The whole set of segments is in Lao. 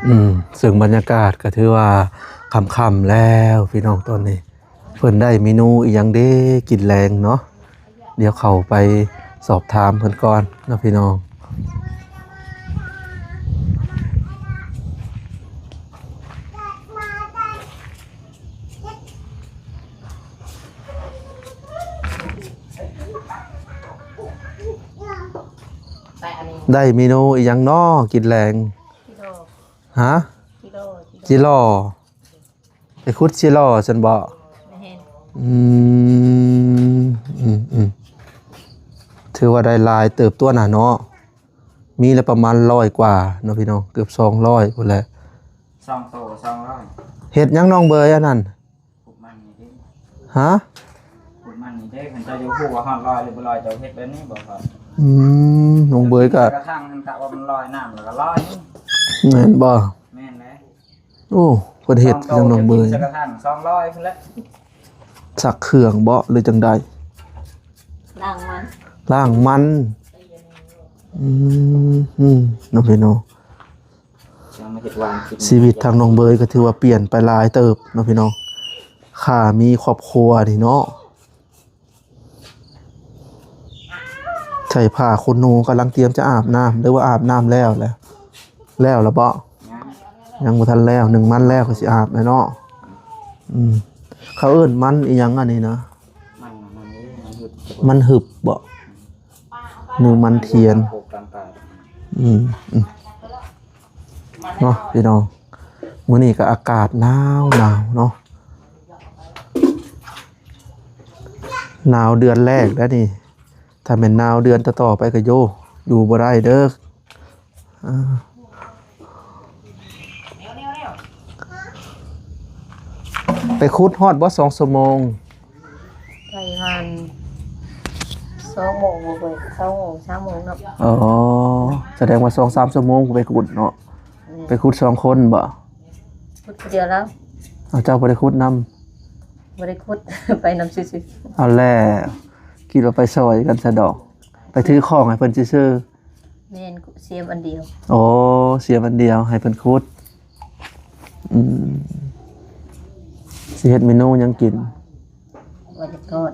ອືມ ເຊິ່ງບັນຍາກາດກໍຖືວ່າຄ່ຳໆແລ້ວພີ່ນ້ອງ ຕອນນີ້ເພິ່ນໄດ້ເມນູອີ່ຫຍັງເດ້ກິນແລງເນາະ. ດຽວເຂົ້າໄປສອບຖາມເພິ່ນກ່ອນເນາະພີ່ນ້ອງ. ໄດ້ເມນູອີ່ຫຍັງເນາະກິນແລງ? ຈິລໍ. ຮະ? ຈິລໍ. ຈິລໍ. ໄປຂຸດຈິລໍຊັ້ນບໍ? ແມ່ນ. ອືມ ອືມ ອືມ ຖືວ່າໄດ້ຫຼາຍເຕີບຕົວນະເນາະ. ມີລະປະມານຮ້ອຍກວ່າເນາະພີ່ນ້ອງ ເກືອບສອງຮ້ອຍພຸ້ນແຫຼະ. ສອງໂຕສອງຮ້ອຍ. ເຮັດຫຍັງນ້ອງເບີຍອັນນັ້ນ? ຂຸດມັນນີ້ເດ້. ຮະ? ຂຸດມັນນີ້ເດ້ ຄັນເຈົ້າຢາກຮູ້ວ່າຮອດຮ້ອຍຫຼືບໍ່ຮ້ອຍ ເຈົ້າເຮັດແບບນີ້ບໍ່? ອືມ ນ້ອງເບີຍກະ ກະທັງຫັ້ນ ກະວ່າມັນລອຍນ້ຳແລ້ວກະລອຍ. ແມ່ນບໍ່? ແມ່ນແຫຼະ. ໂອ້ ເພິ່ນເຮັດຫຍັງນ້ອງເບີຍ? ສອງໂຕ ຈັກກິນ ຈັກກະທັງ ສອງຮ້ອຍພຸ້ນແຫຼະ. ຊັກເຄື່ອງບໍ ຫຼືຈັ່ງໃດ? ລ້າງມັນ ລ້າງມັນ. ອືມ ອືມ ເນາະພີ່ນ້ອງ. ຈັ່ງມາເຮັດວາງກິນ ຊີວິດທາງນ້ອງເບີຍກໍຖືວ່າປ່ຽນໄປຫຼາຍເຕີບເນາະພີ່ນ້ອງ. ຂ້າມີຄອບຄົວນີ້ເນາະ. ໃສ່ຜ້າຂົນໜູ ກຳລັງກຽມຈະອາບນ້ຳ ຫຼືວ່າອາບນ້ຳແລ້ວແຫຼະ? ແລ້ວລະບໍ? ຍັງ ຍັງບໍ່ທັນແລ້ວ. ໜຶ້ງມັນແລ້ວກໍຊິອາບແລ້ວເນາະ. ອືມ ເຂົາເອີ້ນມັນອີ່ຫຍັງອັນນີ້ນະ? ມັນ ມັນຫຶບ ມັນຫຶບບໍ? ໜຶ້ງມັນທຽນ. ອືມ ອືມ ເນາະພີ່ນ້ອງ. ມື້ນີ້ກໍອາກາດໜາວໆເນາະ ໜາວເດືອນແລກແລ້ວນີ້. ຖ້າແມ່ນໜາວເດືອນຕໍ່ໆໄປກໍໂຍ ຢູ່ບໍ່ໄດ້ເດີ້. ອ່າ ໄປຂຸດຮອດບໍ່ ສອງຊົ່ວໂມງ? ໄປປະມານສອງໂມງ ບໍ່ເກີນສອງໂມງ ສາມໂມງເນາະ. ອໍ ສະແດງວ່າສອງສາມຊົ່ວໂມງໄປຂຸດເນາະ. ອືມ ໄປຂຸດສອງຄົນບໍ? ຂຸດຜູ້ດຽວແລ້ວ. ເອົາ ເຈົ້າບໍ່ໄດ້ຂຸດນຳ? ບໍ່ໄດ້ຂຸດ ໄປນຳຊື່ໆ. ເອົາແລ້ວ ຄິດວ່າໄປຊ່ອຍກັນຊະດອກ. ໄປຖືຂອງໃຫ້ເພິ່ນຊື່ໆ. ແມ່ນ ສຽມອັນດຽວ. ໂອ້ ສຽມອັນດຽວໃຫ້ເພິ່ນຂຸດ. ອືມ ຊິເຮັດເມນູຫຍັງກິນ? ວ່າຈະທອດ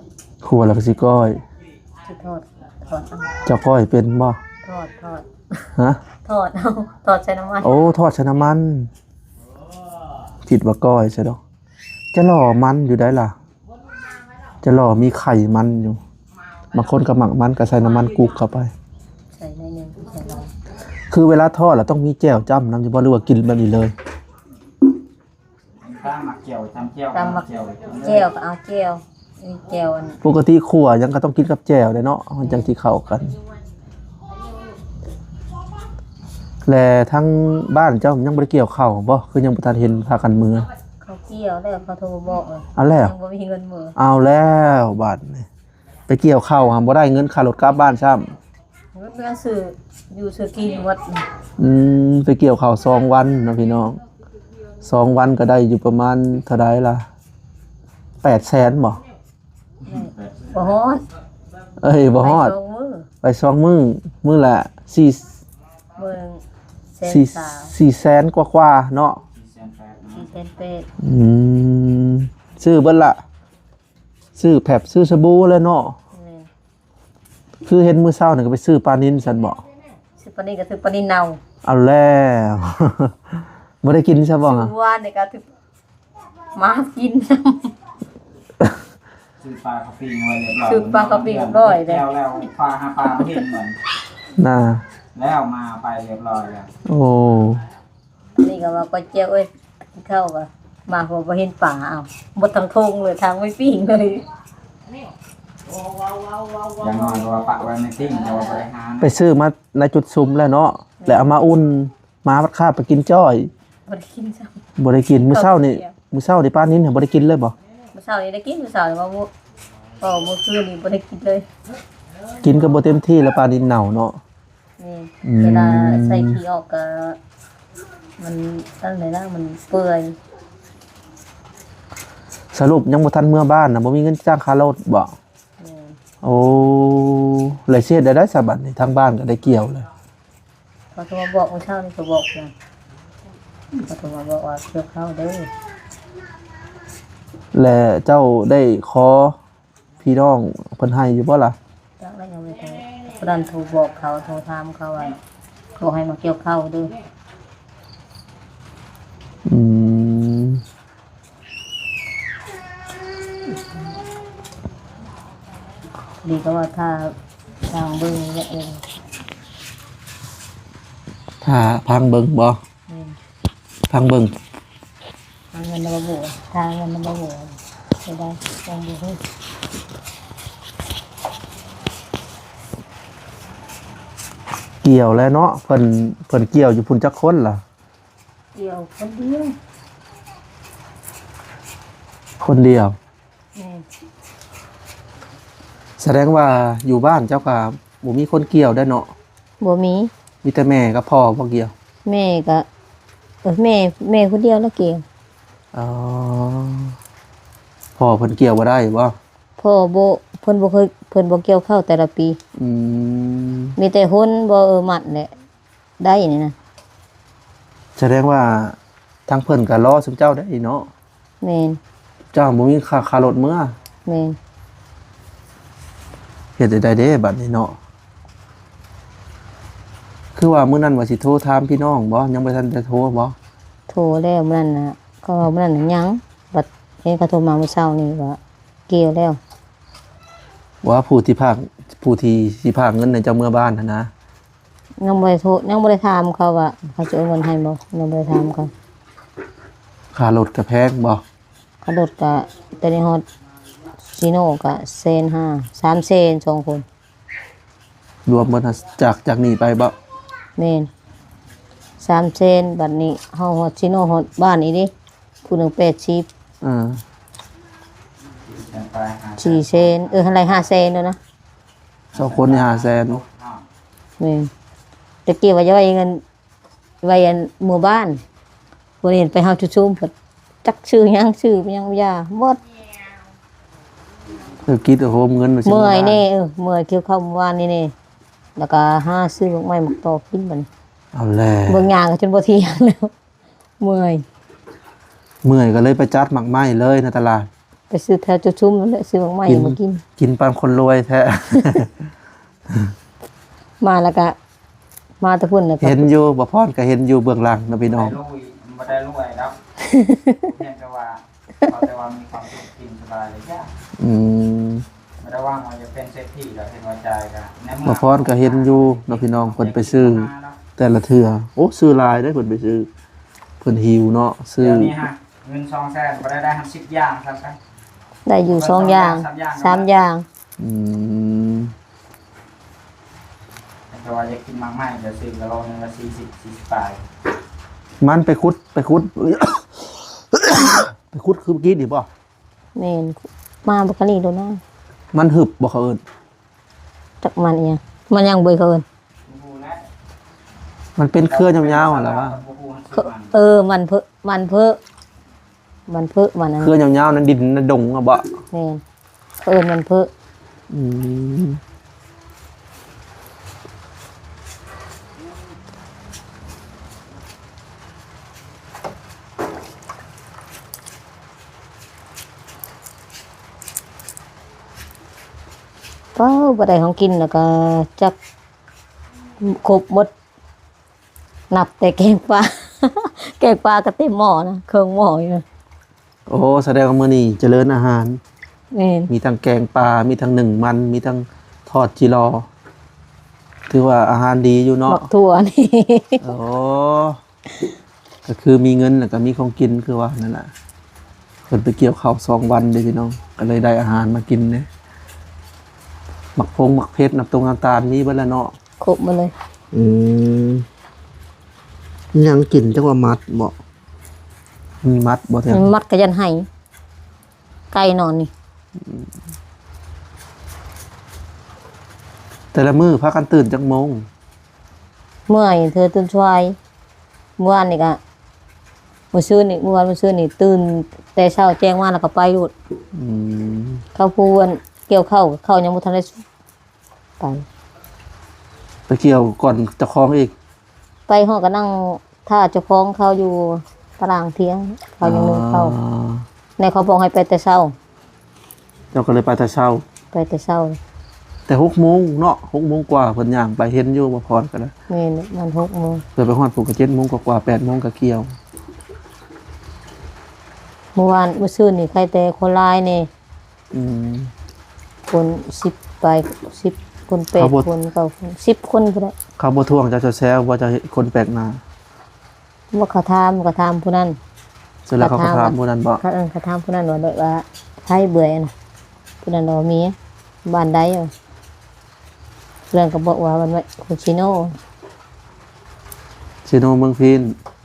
ຄົວແລ້ວກໍຊິກ້ອຍ. ຊິທອດ ທອດເອົາ. ເຈົ້າກ້ອຍເປັນບໍ່? ທອດ ທອດ. ຮະ? ທອດເອົາ ທອດໃສ່ນ້ຳມັນ. ໂອ້ ທອດໃສ່ນ້ຳມັນ. ຄິດວ່າກ້ອຍຊະດອກ. ຈະຫຼໍ່ມັນຢູ່ໃດລະ? ຈະຫຼໍ່ມີໄຂມັນຢູ່. ບາງຄົນກໍມັກມັນ ກໍໃສ່ນ້ຳມັນກຸກເຂົ້າໄປ. ໃສ່ໜ້ອຍໜຶ່ງ ໃສ່ຫຼາຍ. ຄືເວລາທອດລະຕ້ອງມີແຈ່ວຈ້ຳນຳຢູ່ບໍ່ ຫຼືວ່າກິນແບບນີ້ເລີຍ? ຖ້າມັກແຈ່ວ ຈ້ຳແຈ່ວ ຖ້າມັກແຈ່ວ ແຈ່ວກໍເອົາແຈ່ວ. ມີແຈ່ວອັນ ປົກກະຕິຂົ້ວຫຍັງກໍຕ້ອງກິນກັບແຈ່ວເດ້ເນາະ ມັນຈັ່ງຊິເຂົ້າກັນ. ແລະ ທາງບ້ານເຈົ້າຍັງບໍ່ໄດ້ກ່ຽວເຂົ້າບໍ? ຄືຍັງບໍ່ທັນເຫັນພາກັນເມືອ? ເຂົາກ່ຽວແລ້ວ ເຂົາໂທບອກ. ເອົາແລ້ວ ຍັງບໍ່ມີເງິນເມືອ. ເອົາແລ້ວບາດນີ້ ໄປກ່ຽວເຂົ້າຫາບໍ່ໄດ້ເງິນຄ່າລົດກັບບ້ານຊ້ຳ. ເງິນເມືອຊື້ຢູ່ຊື້ກິນໝົດ. ອືມ ໄປກ່ຽວເຂົ້າສອງວັນເນາະພີ່ນ້ອງ. ສອງວັນກໍໄດ້ຢູ່ປະມານເທົ່າໃດລະ? ແປດແສນບໍ? ບໍ່ຮອດ. ເອີຍ ບໍ່ຮອດ. ໄປສອງມື້ ໄປສອງມື້ ມື້ລະສີ່ ມື້ໜຶ່ງແສນ ສີ່ ສາມ ສີ່ແສນກວ່າໆເນາະ. ສີ່ແສນແປດ. ອືມ ຊື້ເບິດລະ ຊື້ແພັບ ຊື້ສະບູແລ້ວເນາະ. ແມ່ນ. ຄືເຫັນມື້ເຊົ້ານີ້ກໍໄປຊື້ປານິນຊັ້ນບໍ? ຊື້ປານິນກໍຖືກປານິນເນົ່າ. ເອົາແລ້ວ ບໍ່ໄດ້ກິນຊະບໍ? ຊື້ວານນີ້ກໍຖືກ ໝາກິນ. ຊື້ປາເຂົ້າປີ້ງໄວ້ຮຽບຮ້ອຍ ຊື້ປາເຂົ້າປີ້ງຮຽບຮ້ອຍເດ້. ແລ້ວ ແລ້ວປາຫາປາບໍ່ເຫັນມັນນະ ແລ້ວມາໄປຮຽບຮ້ອຍແລ້ວ. ໂອ້ ນີ້ກໍວ່າ ປ້າແຈວເອີຍ ກິນເຂົ້າກໍມາ ບໍ່ເຫັນປາ. ເອົາ ໝົດທັງຖົງເລີຍ ທັງໄວ້ປີ້ງເລີຍ. ຢ່າງໜ້ອຍກໍວ່າປະໄວ້ໃນປີ້ງ ແຕ່ວ່າບໍ່ໄດ້ຫາ. ໄປຊື້ມາໃນຈຸດຊຸມແລ້ວເນາະ ແລ້ວເອົາມາອຸ່ນ. ໝາພັດຄາບໄປກິນຈ້ອຍ. ບໍ່ໄດ້ກິນຊ້ຳ. ບໍ່ໄດ້ກິນ. ມື້ເຊົ້ານີ້ ເຂົ້າດຽວ ມື້ເຊົ້ານີ້ປານິນບໍ່ໄດ້ກິນເລີຍບໍ? ມື້ເຊົ້ານີ້ໄດ້ກິນ. ມື້ເຊົ້ານີ້ວ່າ ເວົ້າມື້ຄືນນີ້ບໍ່ໄດ້ກິນເລີຍ. ກິນກໍບໍ່ເຕັມທີ່ລະ ປານິນເນົ່າເນາະ. ແມ່ນ. ອືມ ເວລາໃສ່ຂີ້ອອກກໍ ມັນ ອັນໃດນະ ມັນເປື່ອຍ. ສະຫຼຸບຍັງບໍ່ທັນເມືອບ້ານນະ ບໍ່ມີເງິນຈ້າງຄ່າລົດບໍ? ແມ່ນ. ໂອ້ ແລ້ວຊິເຮັດແນວໃດຊະບັດນີ້? ທາງບ້ານກໍໄດ້ກ່ຽວແລ້ວ. ເຂົາໂທມາບອກມື້ເຊົ້ານີ້ ເຂົາບອກນະ. ເຂົາໂທມາບອກວ່າກ່ຽວເຂົ້າເດີ. ແລະເຈົ້າໄດ້ຂໍພີ່ນ້ອງເພິ່ນໃຫ້ຢູ່ບໍ່ລະ? ຈັກແລ້ວ ຍັງບໍ່ໄດ້ໂທ. ຜູ້ນັ້ນໂທບອກເຂົາ ໂທຖາມເຂົາວ່າ ຂໍໃຫ້ມາກ່ຽວເຂົ້າເດີ. ອືມ ດີກະວ່າຖ້າທາງເບິ່ງແຫຼະເອີຍ. ຖ້າພັງເບິ່ງບໍ່? ແມ່ນ. ຟັງເບິ່ງ ຫາເງິນນຳບໍ່ບົວ ຫາເງິນນຳບໍ່ບົວ ໄດ້ ໄດ້ ຍັງບໍ່ຮູ້. ກ່ຽວແລ້ວເນາະ ເພິ່ນ ເພິ່ນກ່ຽວຢູ່ພຸ້ນຈັກຄົນລະ? ກ່ຽວຄົນດຽວ. ຄົນດຽວ. ແມ່ນ. ສະແດງວ່າຢູ່ບ້ານເຈົ້າກະບໍ່ມີຄົນກ່ຽວໄດ້ເນາະ? ບໍ່ມີ. ມີແຕ່ແມ່ກັບພໍ່ບໍ່ກ່ຽວ? ແມ່ກະ ເອີ ແມ່ ແມ່ຜູ້ດຽວລະກ່ຽວ. ອໍ ພໍ່ເພິ່ນກ່ຽວບໍ່ໄດ້ບໍ່? ພໍ່ບໍ່ ເພິ່ນບໍ່ເຄີຍ ເພິ່ນບໍ່ກ່ຽວເຂົ້າແຕ່ລະປີ. ອືມ ມີແຕ່ຫົນບໍ່ ເອີ ມັດແຫຼະ ໄດ້ນີ້ນະ. ສະແດງວ່າທາງເພິ່ນກະລໍຊຸມເຈົ້າໄດ້ເນາະ? ແມ່ນ. ເຈົ້າບໍ່ມີຄ່າ ຄ່າລົດເມືອ? ແມ່ນ. ເຮັດຈັ່ງໃດເດ້ບາດນີ້ເນາະ? ຄືວ່າມື້ນັ້ນວ່າຊິໂທຖາມພີ່ນ້ອງບໍ່? ຍັງບໍ່ທັນໄດ້ໂທບໍ່? ໂທແລ້ວມື້ນັ້ນນະ ເຂົາເວົ້າມື້ນັ້ນນະຍັງ ບັດເຫັນເຂົາໂທມາມື້ເຊົ້ານີ້ວ່າກ່ຽວແລ້ວ. ວ່າຜູ້ທີ່ພາກ ຜູ້ທີ່ຊິພາກເງິນໃຫ້ເຈົ້າເມືອບ້ານຫັ້ນນະ? ຍັງບໍ່ໄດ້ໂທ ຍັງບໍ່ໄດ້ຖາມເຂົາວ່າເຂົາຊິໂອນເງິນໃຫ້ບໍ່ ຍັງບໍ່ໄດ້ຖາມເຂົາ. ຄ່າລົດກະແພງບໍ່? ຄ່າລົດກະ ແຕ່ນີ້ຮອດຊີໂນກະແສນຫ້າ ສາມແສນ ສອງຄົນ. ລວມເບິດ ຈາກ ຈາກນີ້ໄປບໍ່? ແມ່ນ ສາມແສນ. ບັດນີ້ເຮົາຮອດຊີໂນ ຮອດບ້ານອີກເດ້ ຜູ້ໜຶ່ງແປດສິບ. ເອີ ສີ່ແສນ ເອີ ຫັ້ນແຫຼະ ຫ້າແສນແລ້ວນະ. ສອງຄົນນີ້ຫ້າແສນ. ແມ່ນ. ແຕ່ກີ້ວ່າຈະໄວ້ເງິນ ໄວ້ອັນໝູ່ບ້ານ ບໍ່ໄດ້ເຫັນໄປເຮົາຈຸຊຸມ ຈັກຊື້ຫຍັງ ຊື້ຫຍັງຢາໝົດ. ເສດຖະກິດໂຮມເງິນວ່າຊິ ເມື່ອຍແນ່ ເອີ ເມື່ອຍ ກ່ຽວເຂົ້າມື້ວານນີ້ແນ່ ແລ້ວກະຫາຊື້ໝາກໄມ້ໝາກຕອກກິນບັດນີ້. ເອົາແຫຼະ ເບິ່ງຫຍ້າກະຈົນບໍ່ທ່ຽງແລ້ວ. ເມື່ອຍ ເມື່ອຍກະເລີຍໄປຈັດໝາກໄມ້ເລີຍໃນຕະຫຼາດ. ໄປຊື້ແຖວຈຸຊຸມນັ້ນແຫຼະ ຊື້ໝາກໄມ້ມາກິນ. ກິນປານຄົນລວຍແທ້. ມາແລ້ວກະ ມາແຕ່ພຸ້ນແລ້ວກະ ເຫັນຢູ່ ບ່າວພອນກະເຫັນຢູ່ເບື້ອງຫຼັງເນາະພີ່ນ້ອງ. ບໍ່ໄດ້ລວຍ ບໍ່ໄດ້ລວຍດອກ ພຽງແຕ່ວ່າ ເພາະແຕ່ວ່າມີຄວາມສຸກ ກິນສະບາຍເລີຍຈ້າ. ອືມ ບໍ່ໄດ້ຫວັງວ່າຈະເປັນເສດຖີດອກ ເຫັນວ່າຈ່າຍກະ ບ່າວພອນກະເຫັນຢູ່ເນາະພີ່ນ້ອງ ເພິ່ນໄປຊື້ແຕ່ລະເທື່ອ. ໂອ້ ຊື້ຫຼາຍເດ້ ເພິ່ນໄປຊື້ ເພິ່ນຫິວເນາະ ຊື້. ດຽວນີ້ຮະ ເງິນສອງແສນບໍ່ໄດ້ ໄດ້ຫັ້ນສິບຢ່າງຊ້ຳກັນ. ໄດ້ຢູ່ສອງຢ່າງ ສາມຢ່າງ. ອືມ ແຕ່ວ່າຢາກກິນໝາກໄມ້ ຈະຊື້ກະໂລໜຶ່ງລະສີ່ສິບ ສີ່ສິບປາຍ. ມັນໄປຂຸດ ໄປຂຸດ ໄປຂຸດຄືກີ້ນີ້ບໍ່? ແມ່ນ ມາບັກກະນີ້ໂລນະ. ມັນຫຶບບໍ່ເຂົາເອີ້ນ? ຈັກມັນອີ່ຫຍັງ ມັນຫຍັງເວີຍເຂົາເອີ້ນ? ມັນເປັນເຄືອຍາວໆຫັ້ນລະວ່າ. ເອີ ມັນເພີ ມັນເພີ ມັນເພີ ມັນ ເຄືອຍາວໆ ໃນດິນໃນດົງຫັ້ນບໍ? ແມ່ນ ເຂົາເອີ້ນມັນເພີ. ອືມ ເອີ ບໍ່ໄດ້ຂອງກິນແລ້ວກະຈັກຄົບໝົດ ນັບແຕ່ແກງປາ ແກງປາກະເຕັມໝໍ້ນະ ເຄິ່ງໝໍ້ຢູ່. ໂອ້ ສະແດງວ່າມື້ນີ້ຈະເລີນອາຫານ. ແມ່ນ ມີທັງແກງປາ ມີທັງໜຶ້ງມັນ ມີທັງທອດຈີລໍ ຖືວ່າອາຫານດີຢູ່ເນາະ ໝາກຖົ່ວນີ້. ໂອ້ ກະຄືມີເງິນແລ້ວກະມີຂອງກິນຄືວ່ານັ້ນລະ. ເພິ່ນໄປກ່ຽວເຂົ້າສອງວັນເດ້ພີ່ນ້ອງ ກະເລີຍໄດ້ອາຫານມາກິນເດ້. ໝາກພົງໝາກເຜັດ ນ້ຳຕົງນ້ຳຕານມີເບິດລະເນາະ ຄົບໝົດເລີຍ. ອືມ ຍັງກິນ ຈັກວ່າມັດບໍ່? ມີມັດບໍ່ແທ້? ມັດກະຢ້ານໄຫ້ ໄກ່ນອນນີ້. ອືມ ແຕ່ລະມື້ພາກັນຕື່ນຈັກໂມງ? ເມື່ອຍ ເທື່ອຕື່ນສວາຍ. ມື້ວານນີ້ກະ ມື້ຊືນນີ້ ມື້ວານ ມື້ຊືນນີ້ຕື່ນແຕ່ເຊົ້າແຈ້ງມາແລ້ວກະໄປໂລດ. ອືມ ເຂົາຜູ້ອັນກ່ຽວເຂົ້າ ເຂົ້າຍັງບໍ່ທັນໄດ້ສຸກ ໄປ ໄປກ່ຽວກ່ອນເຈົ້າຂອງອີກ. ໄປຮອດກະນັ່ງ ຖ້າເຈົ້າຂອງເຂົາຢູ່ຕາລາງຖຽງ ເຂົາຍັງໜຶ້ງເຂົ້າ. ອໍ ແນວເຂົາບອກໃຫ້ໄປແຕ່ເຊົ້າ. ເຈົ້າກໍເລີຍໄປແຕ່ເຊົ້າ? ໄປແຕ່ເຊົ້າ. ແຕ່ຫົກໂມງເນາະ, ຫົກໂມງກວ່າເພິ່ນຍ່າງໄປ, ເຫັນຢູ່ ບໍ່ພອນກໍໄດ້. ແມ່ນ, ມັນຫົກໂມງ. ເພິ່ນໄປຮອດພຸ້ນກໍເຈັດໂມງກວ່າໆ ແປດໂມງກໍກ່ຽວ. ມື້ວານ ມື້ຊືນນີ້ໃຄແຕ່ຄົນຫຼາຍແດ່. ອືມ ຄົນສິບປາຍ ສິບຄົນ ແປດຄົນ ເກົ້າຄົນ ສິບຄົນພຸ້ນແຫຼະ. ເຂົາບໍ່ທ້ວງເຈົ້າ ເຈົ້າແຊວບໍ່ ເຈົ້າເຫັນຄົນແປກໜ້າ? ບໍ່ ເຂົາຖາມ ເຂົາຖາມຜູ້ນັ້ນ. ເສັດແລ້ວເຂົາກໍຖາມຜູ້ນັ້ນບໍ? ເຂົາ ເອີ ເຂົາຖາມຜູ້ນັ້ນວ່າ ວ່າໃຜເບື່ອຍຫັ້ນ. ຜູ້ນັ້ນວ່າມີ ບ້ານໃດ? ເລື່ອງກໍບອກວ່າ ບ້ານໄວໂຄຊິໂນ ຊີໂນເມືອງພີນ.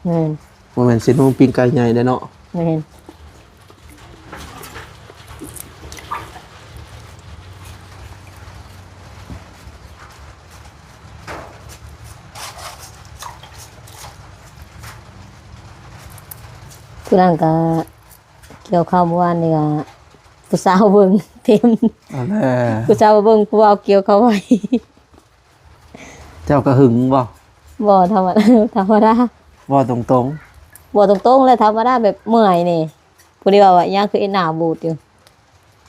ແມ່ນ. ບໍ່ແມ່ນຊີໂນປີ້ງໄກ່ໃຫຍ່ເດ້ເນາະ. ແມ່ນ. ຜູ້ນັ້ນກໍກ່ຽວເຂົ້າມື້ວານນີ້ກໍ ຜູ້ສາວເບິ່ງເຕັມ. ເອົາແລ້ວ ຜູ້ສາວມາເບິ່ງຜູ້ບ່າວກ່ຽວເຂົ້າໄວ. ເຈົ້າກໍຫຶງບໍ່? ບໍ່ ທຳມະ ທຳມະດາ. ເວົ້າຕົງໆ? ເວົ້າຕົງໆ ແລະ ທຳມະດາ ແບບເມື່ອຍນີ້. ຜູ້ນີ້ເວົ້າວ່າ ອີຫຍັງຄືເຮັດໜ້າບູດຢູ່?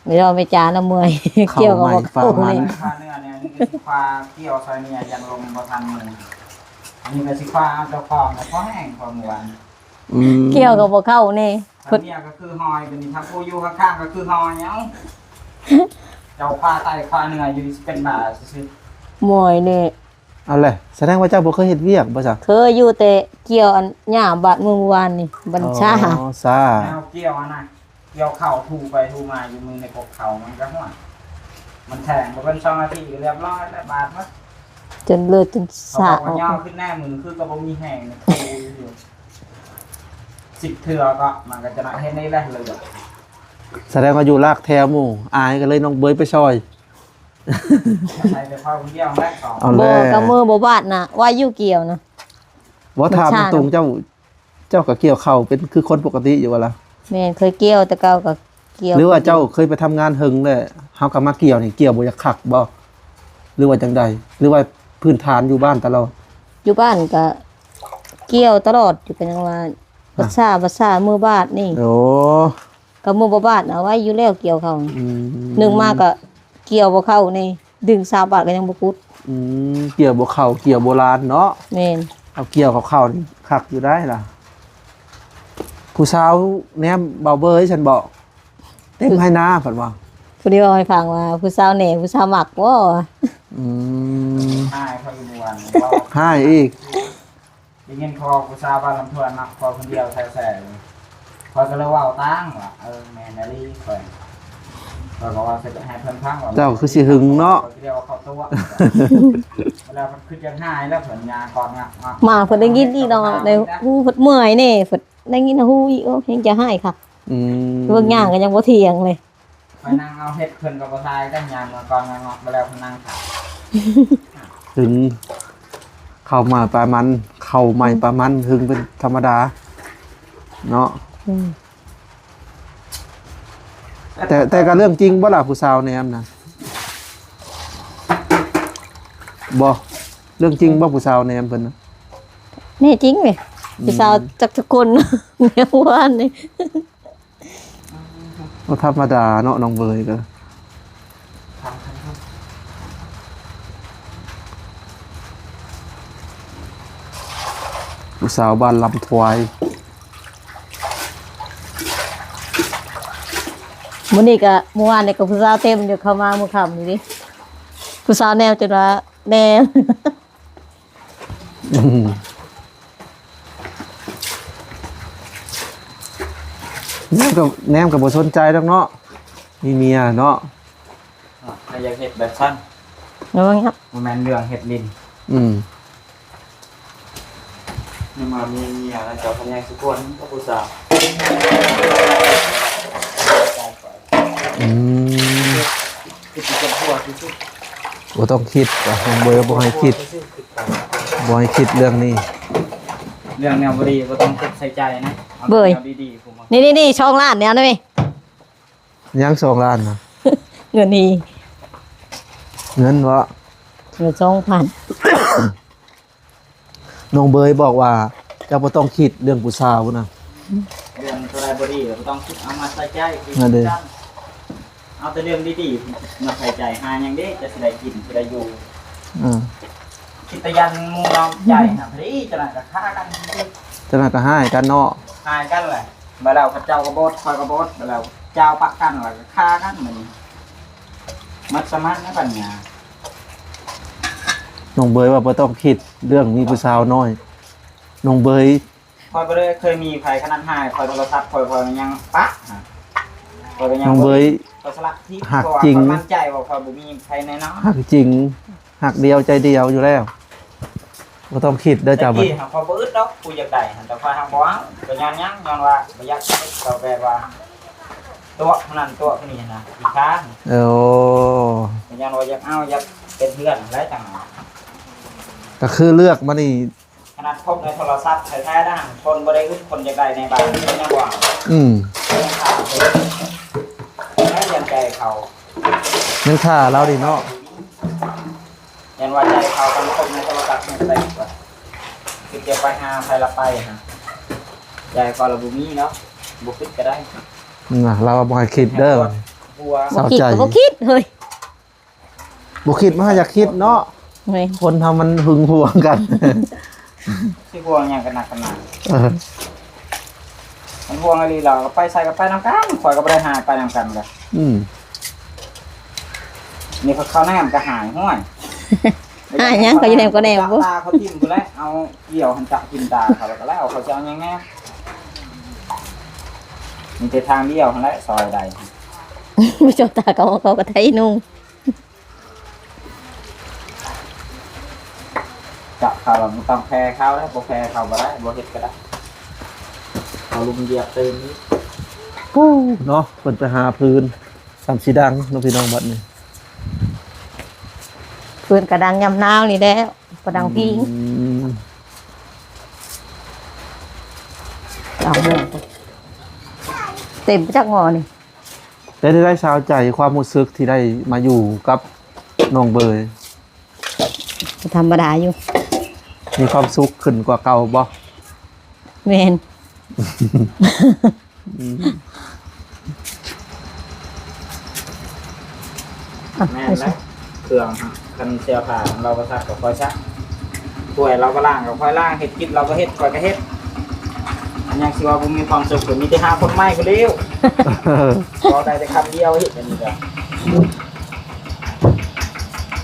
ແມ່ນວ່າແມ່ຈານະເມື່ອຍ ເຂົ້າ ກ່ຽວກໍບໍ່ເຂົ້າ ໄມ້ປາມັນ ນີ້. ຄາເນື້ອນີ້ ອັນນີ້ກໍຊິຄວ້າກ່ຽວໃສ່ເມຍ ຢ້ານລົມບໍ່ທັນໝູ່. ອັນນີ້ກໍຊິຄວ້າເອົາເຈົ້າຂອງ ກໍພໍແຫ້ງ ພໍມ່ວນ. ອືມ ກ່ຽວກໍບໍ່ເຂົ້າແນ່. ທາງເມຍກໍຄືຫອຍ ບັດນີ້ທາງຜູ້ຢູ່ຂ້າງໆກໍຄືຫອຍ. ເອົ້າ ເຈົ້າຄວ້າໄຕຄວ້າເນື້ອຢູ່ ຊິເປັນບ້າຊື່ໆ. ໝ່ອຍແນ່. ເອົາແຫຼະ ສະແດງວ່າເຈົ້າບໍ່ເຄີຍເຮັດວຽກບໍ່ຊະ? ເຄີຍຢູ່ ແຕ່ກ່ຽວອັນຫຍ້າບາດມື້ວານນີ້ ບັນຊາ. ອໍ ຊາ ແນວກ່ຽວຫັ້ນນະ ກ່ຽວເຂົ້າຖູໄປຖູມາຢູ່ມືໃນກົກເຂົ້າ ມັນກໍຫ້ວຍ ມັນແທງບໍ່ເປັນສອງນາທີກໍລຽບຮ້ອຍແລ້ວ ບາດໝົດ ຈົນເລີດຈົນສາກອອກ. ເຂົາບອກວ່າຫຍໍ້ຂຶ້ນແນ່ ມື້ຄືກໍບໍ່ມີແຮງ ຢູ່ ສິບເທື່ອກໍມັນກໍຈະນະເຮັດນີ້ແຫຼະເລີຍ. ສະແດງວ່າຢູ່ລາກແຖວໝູ່ ອາຍກໍເລີຍນ້ອງເບີຍໄປຊ່ອຍ. ໃສ່ແຕ່ເຂົ້າຄົນດຽວແຫຼະ. ເອົາແລ້ວ ບໍ່ ກໍມືບໍ່ບາດນະ ວ່າຢູ່ກ່ຽວນະ. ບໍ່ ຖາມຕົງໆ ເຈົ້າ ເຈົ້າກໍກ່ຽວເຂົ້າເປັນຄືຄົນປົກກະຕິຢູ່ບໍ່ລະ? ແມ່ນ ເຄີຍກ່ຽວແຕ່ເກົ່າກໍກ່ຽວ. ຫຼືວ່າເຈົ້າເຄີຍໄປທຳງານເຫິງແລ້ວ ເຮົາກໍມາກ່ຽວນີ້ ກ່ຽວບໍ່ຢາກຄັກບໍ່ ຫຼືວ່າຈັ່ງໃດ? ຫຼືວ່າພື້ນຖານຢູ່ບ້ານຕະຫຼອດ? ຢູ່ບ້ານກໍກ່ຽວຕະຫຼອດຢູ່ ກໍຍັງວ່າ ອ່ະ ພາສາ ພາສາມືບາດນີ້. ໂອ້ ກໍມືບໍ່ບາດເອົາໄວ້ຢູ່ແລ້ວກ່ຽວເຂົ້າ. ອືມ ໜຶ່ງມາກໍກ່ຽວບໍ່ເຂົ້ານີ້ ດຶງຊາວບາດກໍຍັງບໍ່ກຸດ. ອືມ ກ່ຽວບໍ່ເຂົ້າ ກ່ຽວໂບລານເນາະ. ແມ່ນ. ເອົາກ່ຽວເຂົ້າໆ ນີ້ຄັກຢູ່ໄດ໋ລະ. ຜູ້ສາວແນມເບົາເບີຍຊັ້ນບໍ? ເຕັມໄຮ່ນາເພິ່ນວ່າ. ຜູ້ດຽວເວົ້າໃຫ້ຟັງວ່າ ຜູ້ສາວແນມ ຜູ້ສາວມັກບໍ? ອືມ ຮ້າຍເຂົາຢູ່ເມື່ອວານ ຮ້າຍອີກ. ໄດ້ຍິນເຂົາວ່າຜູ້ສາວບ້ານລຳທວນມັກເຂົາຄົນດຽວແທ້ໆ. ຂ້ອຍກໍເລີຍເວົ້າຕາງວ່າ ເອີ ແມ່ນອີ່ຫຼີ. ຂ້ອຍ ຂ້ອຍກໍເວົ້າໃສ່ໃຫ້ເພິ່ນຟັງວ່າ ເຈົ້າຄືຊິຫຶງເນາະ. ຂ້ອຍກໍເລີຍວ່າເຂົາຕົວະ ແລ້ວເພິ່ນຄືຈະຫາຍແລ້ວ ເພິ່ນຍາກອດງະ ມາເພິ່ນໄດ້ຍິນອີກເນາະ ໃນຫູເພິ່ນເມື່ອຍແດ່ ເພິ່ນໄດ້ຍິນຫູອີກ. ໂອ້ ແຮງຈະຫາຍຄັກ. ອືມ ເບິ່ງຍ່າງກໍຍັງບໍ່ທ່ຽງເລີຍ. ໄປນັ່ງເອົາເຫັດເພິ່ນກໍບໍ່ທາຍກັນ ຍາມເມື່ອກ່ອນງອກມາແລ້ວເພິ່ນນັ່ງຂາຍ. ຫຶງ ເຂົ້າມາປາມັນ ເຂົ້າໃໝ່ປາມັນ ຫຶງເປັນທຳມະດາເນາະ. ອືມ ແຕ່ ແຕ່ກໍເລື່ອງຈິງບໍ່ລະ ຜູ້ສາວແນມນະ? ບໍ່ ເລື່ອງຈິງບໍ່ ຜູ້ສາວແນມເພິ່ນນະ? ແນ່ຈິງເວີຍ. ອືມ ຜູ້ສາວຈັກຈັກຄົນ ແນມວານນີ້. ບໍ່ທຳມະດາເນາະ ນ້ອງເບີຍກໍ ຜູ້ສາວບ້ານລຳທວາຍ. ມື້ນີ້ກໍ ມື້ວານນີ້ກໍຜູ້ສາວເຕັມຢູ່ ເຂົ້າມາມື້ຄ່ຳນີ້ເດ້ ຜູ້ສາວແນມຈົນວ່າແນມ. ອືມ ແນມກໍ ແນມກໍບໍ່ສົນໃຈດອກເນາະ ມີເມຍເນາະ. ອ່ະ ໃຜຢາກເຮັດແບບຊັ້ນ ເນາະ ບໍ່ແມ່ນເລື່ອງເຮັດຫຼິ້ນ. ອືມ ຍັງມາມີເມຍແລ້ວ ເຈົ້າພັນຍັງຊິກວນກັບຜູ້ສາວ. ອືມ ຄິດຢູ່ກັບຫົວຊື່ໆ. ບໍ່ຕ້ອງຄິດ ນ້ອງເບີຍບໍ່ໃຫ້ຄິດ ບໍ່ໃຫ້ຄິດເລື່ອງນີ້. ເລື່ອງແນວບໍ່ດີບໍ່ຕ້ອງເກັບໃສ່ໃຈນະ ເອົາແນວດີໆ. ນີ້ໆໆ ສອງລ້ານແນວນີ້. ຍັງສອງລ້ານນະ ເງິນນີ້ ເງິນເບາະ ເງິນສອງພັນ. ນ້ອງເບີຍບອກວ່າ ເຈົ້າບໍ່ຕ້ອງຄິດເລື່ອງຜູ້ສາວນະ. ເລື່ອງຕົວໃດບໍ່ດີກໍບໍ່ຕ້ອງຄິດ ເອົາມາໃສ່ໃຈ. ນັ້ນເດ້ ເອົາແຕ່ເລື່ອງດີໆມາໃສ່ໃຈ. ຫາຫຍັງເດ້ ຈະຊິໄດ້ກິນ ຊິໄດ້ຢູ່. ອືມ ຄິດແຕ່ຢ້ານໝູ່ເຮົາໃຈນະ ພໍດີ ຈັ່ງນັ້ນກໍຄາກັນ ຈັ່ງນັ້ນກໍຮ້າຍກັນເນາະ ຮ້າຍກັນແຫຼະ. ບາດແລ້ວເຂົາເຈົ້າກໍບົດ ຂ້ອຍກໍບົດ ບາດແລ້ວເຈົ້າປະກັນ ແລ້ວກໍຄາກັນ. ມັນໝົດສະມານະປັນຍາ. ນ້ອງເບີຍວ່າບໍ່ຕ້ອງຄິດເລື່ອງມີຜູ້ສາວນ້ອຍ. ນ້ອງເບີຍ ຂ້ອຍບໍ່ໄດ້ເຄີຍມີໃຜຂະໜາດຫາຍ ຂ້ອຍໂທລະສັບ ຂ້ອຍ ຂ້ອຍຍັງປະ ຂ້ອຍກໍຍັງ ນ້ອງເບີຍ ຂ້ອຍສະຫຼະທິດ ຮັກຈິງ ເພາະວ່າຂ້ອຍໝັ້ນໃຈວ່າຂ້ອຍບໍ່ມີໃຜແນ່ນອນ. ຮັກຈິງ ຮັກດຽວໃຈດຽວຢູ່ແລ້ວ ບໍ່ຕ້ອງຄິດເດີເຈົ້າ. ແຕ່ກີ້ຫາຂ້ອຍບໍ່ອຶດດອກ ຜູ້ຢາກໄດ້ຫັ້ນ ແຕ່ຂ້ອຍຫາບໍ່ເອົາ. ກໍຍ້ອນຫຍັງ? ຍ້ອນວ່າບໍ່ຢາກເຮັດ ກໍແບບວ່າຕົວະຜູ້ນັ້ນຕົວະຜູ້ນີ້ຫັ້ນນະ ຂີ້ຄ້ານ. ໂອ້ ກໍຍ້ອນວ່າຢາກເອົາ ຢາກເປັນເພື່ອນຫັ້ນແຫຼະ ຈັ່ງນັ້ນ. ກໍຄືເລືອກມານີ້ ຂະໜາດພົບໃນໂທລະສັບແທ້ໆນະ ຄົນບໍ່ໄດ້ອຶດ ຄົນຢາກໄດ້ໃນບ້ານ ເພິ່ນຍັງບໍ່ເອົາ. ອືມ ຍັງຖາມເພິ່ນ ແລ້ວຍັງໃຈເຂົາ ຍັງຖ້າລາວນີ້ເນາະ. ຢ້ານວ່າໃຈເຂົາກັນຄົບໃນໂທລະສັບແມ່ນໄດ້ກວ່າ ຄິດຈະໄປຫາໃຜລະໄປຫາ ໃຈເຂົາລະບໍ່ມີເນາະ ບໍ່ຄິດກໍໄດ້ນະ. ລາວວ່າບໍ່ໃຫ້ຄິດເດີ ປວດຫົວ ສາວໃຈ ບໍ່ຄິດກໍບໍ່ຄິດເຮີ້ຍ. ບໍ່ຄິດມັນຫາຢາກຄິດເນາະ. ແມ່ນ ຄົນເຮົາມັນຫຶງຫວງກັນ ຊິຫວງຫຍັງກັນນັກກັນໜາ. ເອີ ມັນຫວງອີ່ຫຼີ ລາວກໍໄປໃສກໍໄປນຳກັນ ຂ້ອຍກໍບໍ່ໄດ້ຫາຍໄປນຳກັນເລີຍ. ອືມ ນີ້ເຂົາແນມກໍຫາຍ ຫ້ວຍ ຫາຍຫຍັງ ເຂົາຢູ່ແນມກໍແນມ ຕາເຂົາຖິ້ມພຸ້ນແຫຼະ ເອົາກ້ຽວຫັ້ນຈະຖິ້ມຕາເຂົາ ແລ້ວກໍແລ້ວ ເຂົາຈະເອົາຫຍັງແນມ. ມີແຕ່ທາງດຽວຫັ້ນແຫຼະ ຊອຍໃດ ບໍ່ເຈົ້າຕາເຂົາ ເຂົາກໍໄທນຸ່ງ. ກະເຂົາລະບໍ່ຕ້ອງແຄເຂົາແລ້ວ ບໍ່ແຄເຂົາບໍ່ໄດ້ ບໍ່ເຮັດກໍໄດ້ ເຂົາລຸມຢຽບຕື່ມອີກ. ປູ້ເນາະ ເພິ່ນໄປຫາຟືນສ່ຳຊິດັງເນາະພີ່ນ້ອງ ບັດນີ້. ຟືນກະດັງຍາມໜາວນີ້ແຫຼະ ບໍ່ດັງພິງ. ອືມ ເອົາໝໍ້ ເຕັມຈັກໝໍ້ນີ້. ເປັນໃດສາວໃຈ ຄວາມຮູ້ສຶກທີ່ໄດ້ມາຢູ່ກັບນ້ອງເບີຍ? ກໍທຳມະດາຢູ່. ມີຄວາມສຸກຂຶ້ນກວ່າເກົ່າບໍ່? ແມ່ນ. ອືມ ອ່ະ ແມ່ນແຫຼະ ເຄື່ອງ ຄັນເສື້ອຜ້າລາວກໍຊັກກໍຂ້ອຍຊັກ ຖ້ວຍລາວກໍລ້າງກໍຂ້ອຍລ້າງ ເຮັດກິນລາວກໍເຮັດ ຂ້ອຍກໍເຮັດ. ອັນຫຍັງຊິວ່າບໍ່ມີຄວາມສຸກ ກໍມີແຕ່ຫາຄົນໃໝ່ຜູ້ດຽວ. ເວົ້າໄດ້ແຕ່ຄຳດຽວ ເຮັດອັນນີ້ກໍ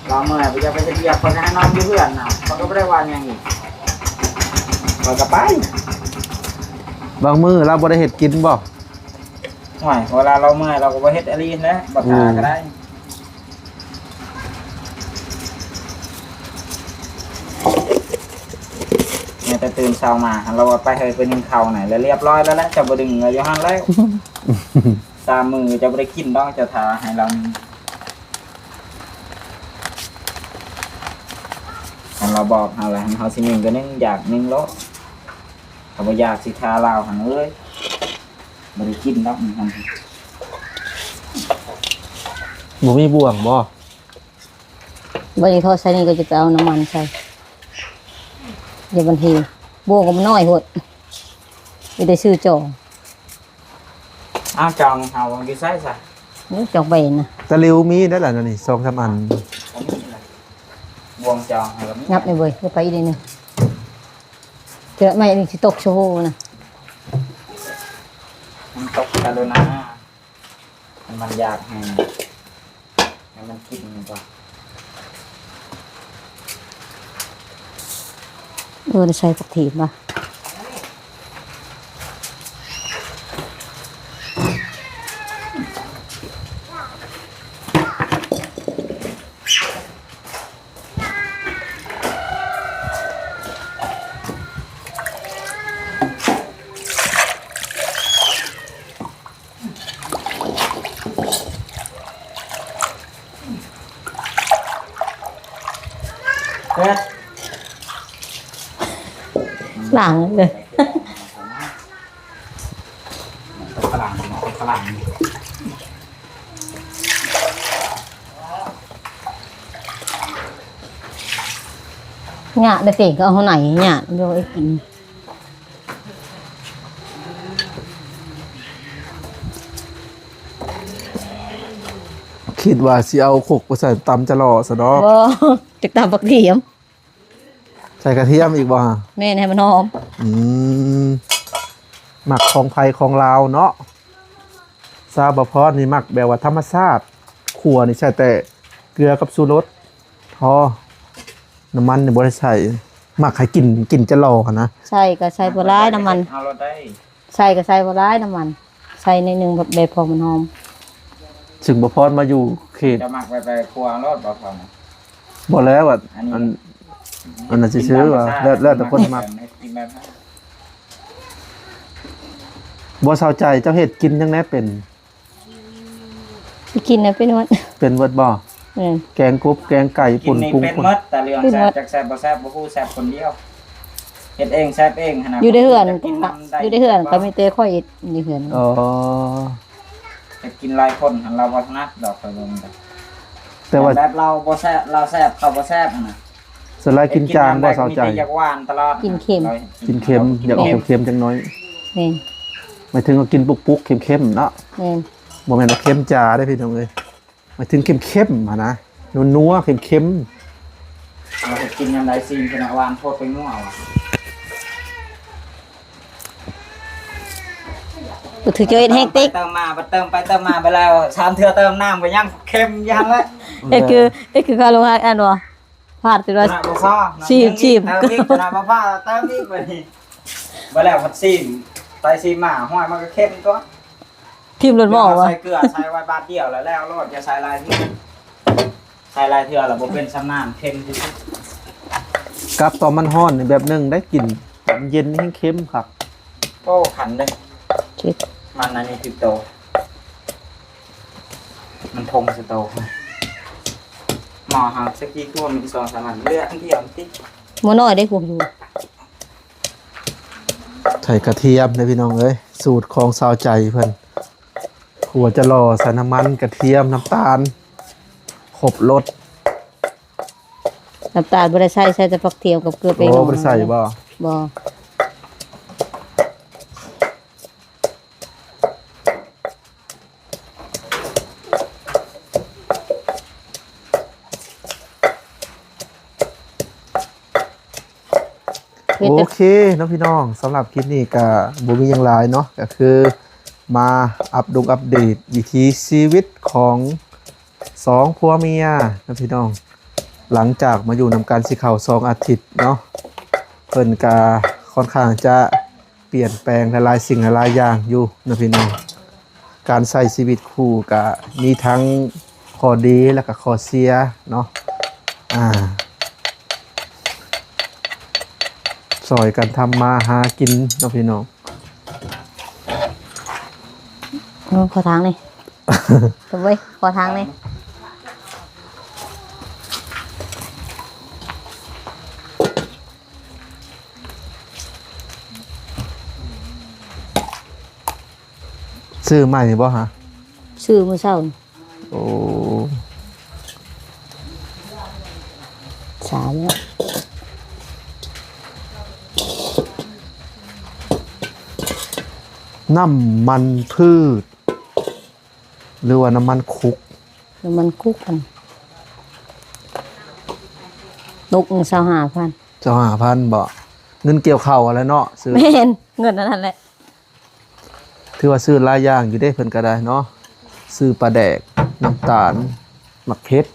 ລາວເມື່ອຍ ບໍ່ຢາກໄປເຮັດວຽກ ຂ້ອຍກໍໃຫ້ນອນຢູ່ເຮືອນນະ ຂ້ອຍກໍບໍ່ໄດ້ວ່າຫຍັງອີກ ຂ້ອຍກໍໄປ. ບາງມື້ລາວບໍ່ໄດ້ເຮັດກິນບໍ່? ໂອ້ຍ ເວລາລາວເມື່ອຍ ລາວກໍບໍ່ເຮັດອີ່ຫຼີຫັ້ນແຫຼະ ບໍ່ຖ້າກໍໄດ້. ອືມ ແມ່ນແຕ່ຕື່ນເຊົ້າມາ ລາວວ່າ ໄປເຮີ້ຍ ໄປໜຶ້ງເຂົ້ານະ ແລ້ວລຽບຮ້ອຍແລ້ວແຫຼະ ເຈົ້າບໍ່ດຶງ ລາວຢູ່ຫັ້ນແລ້ວ. ສາມມື້ເຈົ້າບໍ່ໄດ້ກິນດອກ ເຈົ້າຖ້າໃຫ້ລາວໜຶ້ງ. ຄັນລາວບອກເຮົາແລ້ວ ເຮົາຊິໜຶ້ງກໍໜຶ້ງ ຢາກໜຶ້ງໂລດ. ຖ້າບໍ່ຢາກຊິຖ້າລາວຫັ້ນເອີຍ ບໍ່ໄດ້ກິນດອກມັນຫັ້ນ. ບໍ່ມີບ່ວງບໍ່? ບໍ່ໄດ້ ເທາະໃສ່ນີ້ກໍຈະໄປເອົານ້ຳມັນໃສ່ ດຽວມັນເຮ. ບ່ວງກໍມັນນ້ອຍໂພດ ມີແຕ່ຊື້ຈອງ. ອ້າວ ຈອງເຮົາຢູ່ໃສຊະ? ໂອ້ຍ ຈອງໄປນະ ຕະຫຼິວມີໄດ້ລະນີ້ ສອງສາມອັນ. ບໍ່ມີລະ ບ່ວງຈອງເຮົາກໍມີ. ຫຍັບໄປເວີຍ ຢ່າໄປອີກນິດໜຶ່ງ ເທື່ອໄມ້ນີ້ຊິຕົກໂຊໂຫນະ. ມັນຕົກກະລຸນາ ມັນຢາກໃຫ້ ໃຫ້ມັນກິນກ່ອນ. ເອີ ໃສ່ຜັກຖີບມາ. ເອີ ລ້າງເລີຍ ຝຣັ່ງ ຝຣັ່ງ ຍາດໄດ້ເປັນກໍເອົາເຮົາໄໜຍາດ ບໍ່ໄດ້ກິນ. ຄິດວ່າຊິເອົາຄົກໄປໃສ່ຕຳຈະຫຼໍ່ຊະດອກ. ບໍ່ ຈັກຕຳບັກທຽມ. ໃສ່ກະທຽມອີກບໍ່? ແມ່ນ ໃຫ້ມັນຫອມ. ອືມ ມັກຂອງໃຜຂອງລາວເນາະ. ສາວບ່າວພອນນີ້ມັກແບບວ່າທຳມະຊາດ, ຂົ້ວນີ້ໃສ່ແຕ່ເກືອກັບຊູລົດພໍ, ນ້ຳມັນນີ້ບໍ່ໄດ້ໃສ່. ມັກໃຫ້ກິນ ກິນຈະຫຼໍ່ຫັ້ນນະ. ໃສ່ກໍໃສ່ບໍ່ຫຼາຍນ້ຳມັນ. ເອົາໂລດໄດ້. ໃສ່ກໍໃສ່ບໍ່ຫຼາຍນ້ຳມັນ, ໃສ່ໜ້ອຍໜຶ່ງແບບພໍມັນຫອມ. ຊຶ່ງບ່າວພອນມາຢູ່ເຂດ ຈະມັກແບບໃດ ຂົ້ວໂລດບໍ່ພອນນະ? ບໍ່ແລ້ວ ອັນ ອັນ ອັນ ອັນນັ້ນຊື່ໆ ວ່າ ແລ້ວ ແລ້ວແຕ່ຄົນມັກ. ກິນແບບນັ້ນ. ບໍ່ເຊົາໃຈ ເຈົ້າເຮັດກິນຫຍັງແດ່ເປັນ? ກິນນະເປັນໝົດ. ເປັນເບິດບໍ່? ແມ່ນ. ແກງກົບ ແກງໄກ່ ປຸ້ນ ປຸງ ເປັນໝົດ, ແຕ່ເລື່ອງແຊບຈັກແຊບບໍ່ແຊບ ບໍ່ຮູ້ ແຊບຄົນດຽວ. ເຮັດເອງແຊບເອງຫັ້ນນະ. ຢູ່ໃນເຮືອນ ຢູ່ໃນເຮືອນກໍມີແຕ່ຂ້ອຍເຮັດຢູ່ເຮືອນ. ອໍ ເຮັດກິນຫຼາຍຄົນຫັ້ນລາວບໍ່ຖະໜັດດອກ ຂ້ອຍເບິ່ງ. ແຕ່ວ່າແບບລາວບໍ່ແຊບ ລາວແຊບ ເຂົາບໍ່ແຊບຫັ້ນນະ. ສ່ວນຫຼາຍກິນຈາງບໍ່ເຊົາໃຈ. ກິນແບບໃດກໍມີແຕ່ຢາກຫວານຕະຫຼອດ. ກິນເຄັມ. ກິນເຄັມ ຢາກອອກເຄັມໆຈັກໜ້ອຍ. ແມ່ນ. ໝາຍເຖິງວ່າກິນປຸກໆ ເຄັມໆເນາະ. ແມ່ນ. ບໍ່ແມ່ນວ່າເຄັມຈາເດ້ພີ່ນ້ອງເອີຍ. ໝາຍເຖິງເຄັມໆຫັ້ນນະ ນົວໆ ເຄັມໆ. ເຮົາເຮັດກິນຍາມໃດຊີມເພິ່ນວ່າຫວານໂພດໄປນົວວ່າ. ບໍ່ຖືກເຈົ້າເຮັດແຮງຕິ. ເຕີມໄປເຕີມມາ ເຕີມໄປເຕີມມາໄປແລ້ວ ສາມເທື່ອເຕີມນ້ຳກໍຍັງເຄັມຢູ່ຫັ້ນແຫຼະ. ເຮັດຄື ເຮັດຄືຄາໂລຮາດອັນວ່າ ພາດຈົນວ່າ ຂະໜາດບໍ່ພໍ ຊີມ ຊີມ ເຕີມອີກ ຂະໜາດບໍ່ພໍ ເຕີມອີກບັດນີ້. ບໍ່ແລ້ວພັດຊີມໄປຊີມມາ ຫ້ວຍ ມັນກໍເຄັມຕົວະ. ຖິ້ມໂລດໝໍ້ວະ. ໃສ່ເກືອ ໃສ່ໄວ້ບາດດຽວແລ້ວ ແລ້ວໂລດ ຢ່າໃສ່ຫຼາຍເທື່ອ. ໃສ່ຫຼາຍເທື່ອແລ້ວບໍ່ເປັນຊຳນານ ເຄັມທີ່ສຸດ. ກັບຕອນມັນຮ້ອນນີ້ແບບໜຶ່ງໄດ້ກິນ ຕອນເຢັນນີ້ແຮງເຄັມຄັກ. ໂອ້ ຄັນເດ້. ເຈັບ. ມັນອັນນີ້ຖືກໂຕ. ມັນທົງສະໂຕ. ໝໍ້ເຮົາສະກີ່ຕົວມີສອງສາມອັນ ເຫຼືອອັນດຽວຕິ. ໝໍ້ນ້ອຍໄດ້ພວກຢູ່. ໃສ່ກະທຽມເດ້ພີ່ນ້ອງເອີຍ ສູດຂອງສາວໃຈເພິ່ນ. ຂົ້ວຈະຫຼໍ່ ໃສ່ນ້ຳມັນ ກະທຽມ ນ້ຳຕານ ຄົບລົດ. ນ້ຳຕານບໍ່ໄດ້ໃສ່ ໃສ່ແຕ່ຜັກທຽມກັບເກືອແປ້ງ. ໂອ້ ບໍ່ໄດ້ໃສ່ບໍ່? ບໍ່. ໂອເຄເນາະພີ່ນ້ອງ ສຳລັບຄລິບນີ້ກະບໍ່ມີຫຍັງຫຼາຍເນາະ ກະຄືມາອັບດົງອັບເດດວິຖີຊີວິດຂອງສອງຜົວເມຍເນາະພີ່ນ້ອງ. ຫຼັງຈາກມາຢູ່ນຳກັນຊິເຂົ້າສອງອາທິດເນາະ ເພິ່ນກະຄ່ອນຂ້າງຈະ ປ່ຽນແປງຫຼາຍໆສິ່ງຫຼາຍໆຢ່າງຢູ່ເນາະພີ່ນ້ອງ. ການໃຊ້ຊີວິດຄູ່ກະມີທັງຂໍ້ດີ ແລະກະຂໍ້ເສຍເນາະ. ອາ ຊ່ອຍກັນທຳມາຫາກິນເນາະພີ່ນ້ອງ. ເອີ ຂໍທາງນີ້ ເອີຍ ຂໍທາງນີ້. ຊື້ໃໝ່ບໍ່ຫະ? ຊື້ມື້ເຊົ້າ. ໂອ້ ສາມແລ້ວ. ນ້ຳມັນພືດ ຫຼືວ່ານ້ຳມັນຄຸກ? ນ້ຳມັນຄຸກຫັ້ນ ຕົກໜຶ່ງຊາວຫ້າພັນ. ຊາວຫ້າພັນບໍ? ເງິນກ່ຽວເຂົ້າຫັ້ນແຫຼະເນາະ ຊື້. ແມ່ນ ເງິນອັນນັ້ນແຫຼະ. ຖືວ່າຊື້ຫຼາຍຢ່າງຢູ່ເດ້ ເພິ່ນກໍໄດ້ເນາະ ຊື້ປາແດກ ນ້ຳຕານ ໝາກເຜັດ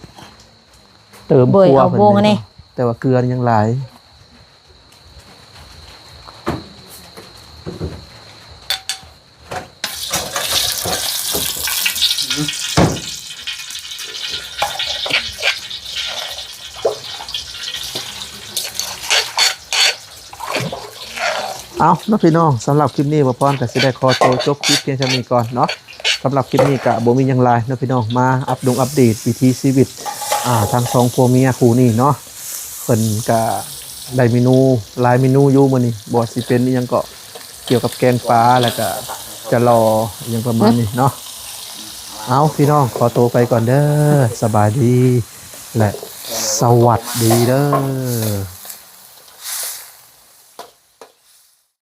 ເຕີມຄົວເພິ່ນເດ້ ແຕ່ວ່າເກືອນີ້ຍັງຫຼາຍ. ເອົາເນາະພີ່ນ້ອງ ສຳລັບຄລິບນີ້ ບ່າວພອນກໍຊິໄດ້ຂໍໂຕຈົບຄລິບພຽງສ່ຳນີ້ກ່ອນເນາະ. ສຳລັບຄລິບນີ້ກໍບໍ່ມີຫຍັງຫຼາຍເນາະພີ່ນ້ອງ ມາອັບດົງອັບເດດວິຖີຊີວິດ ອ່າ ທັງສອງຜົວເມຍຄູ່ນີ້ເນາະ. ເພິ່ນກະໄດ້ເມນູຫຼາຍເມນູຢູ່ມື້ນີ້ ບໍ່ວ່າຊິເປັນອີ່ຫຍັງເກາະ ກ່ຽວກັບແກງປາ ແລ້ວກະຈະຫຼໍ່ ອີ່ຫຍັງປະມານນີ້ເນາະ. ເອົາ ພີ່ນ້ອງ ຂໍໂຕໄປກ່ອນເດີ້ ສະບາຍດີ ແລະ ສະຫວັດດີເດີ້.